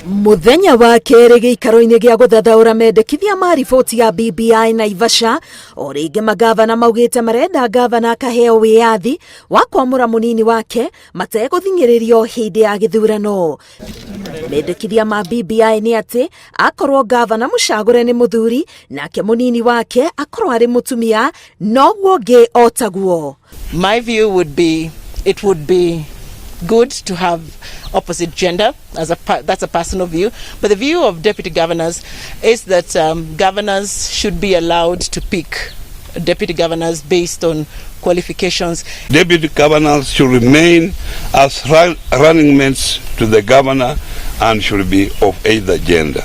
Mũthenya wa kerĩ gĩikaro-inĩ gĩa gũthathaũra mendekithia ma riboti ya BBI Naivasha, o rĩngĩ magavana maugĩte marenda gavana akaheo wĩyathi wa kwamũra mũnini wake mategũthing'ĩrĩrio hĩndĩ ya gĩthurano. Mendekithia ma BBI nĩ atĩ akorwo gavana mũcagũre nĩ mũthuri nake mũnini wake akorwo arĩ mũtumia noguo ũngĩ o taguo. My view would be it would be good to have opposite gender as a that's a personal view, but the view of deputy governors is that governors should be allowed to pick deputy governors based on qualifications. Deputy governors should remain as running mates to the governor and should be of either gender.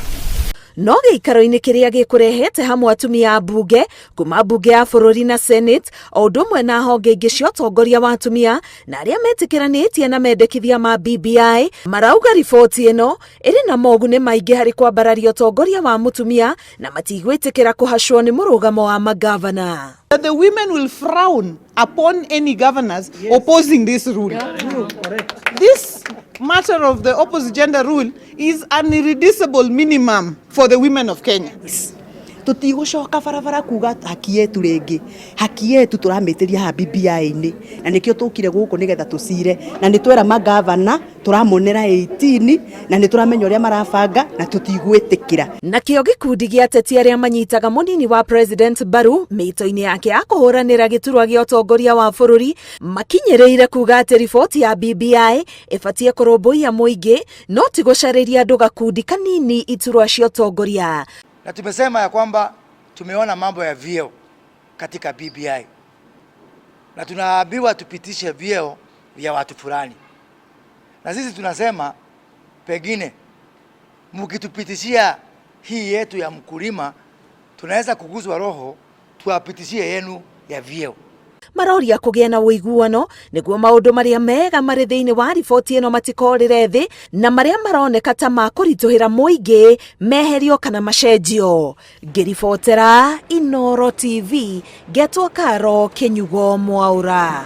No gĩikaro-inĩ kĩrĩa gĩkũrehete hamwe atumia a mbunge kuma mbunge ya bũrũri na Senate o ũndũ ũmwe na honge ingĩ cia ũtongoria wa atumia na arĩa metĩkĩranĩtie na mendekithia ma BBI marauga riboti ĩno ĩrĩ na moguni maingĩ harĩ kwambararia ũtongoria wa mũtumia na matigwĩtĩkĩra kũhacwo nĩ mũrũgamo wa magavana. That the women will frown upon any governors opposing this rule. This matter of the opposite gender rule is an irreducible minimum for the women of Kenya. Tũtigũcoka barabara kuga haki yetu rĩngĩ, haki yetu tũramĩtĩria haha BBI-inĩ, na nĩkĩo tũkire gũkũ nĩgetha tũcire, na nĩ twera magavana tũramonera 18 na nĩ tũramenya ũrĩa marabanga na tũtigwĩtĩkĩra. Nakĩo gĩkundi gĩa ateti arĩa manyitaga mũnini wa president mbaru mĩito-inĩ yake ya kũhũranĩra gĩturwa gĩa ũtongoria wa bũrũri makinyĩrĩire kuga atĩ riboti ya BBI ĩbatiĩ kũrũmbũiya mũingĩ no ti gũcarĩria andũ gakundi kanini iturwa cia ũtongoria. Na tumesema ya kwamba tumeona mambo ya vyeo katika BBI na tunaambiwa tupitishe vyeo vya watu fulani, na sisi tunasema pengine mkitupitishia hii yetu ya mkulima, tunaweza kuguzwa roho tuwapitishie yenu ya vyeo. Maroria kũgĩa na ũiguano nĩguo maũndũ marĩa mega marĩ thĩinĩ wa riboti ĩno matikorĩre thĩ na marĩa maroneka ta makũritũhĩra mũingĩ meherio kana macenjio. Ngĩribotera Inoro TV, ngetwo Karo Kĩnyugo Mwaũra.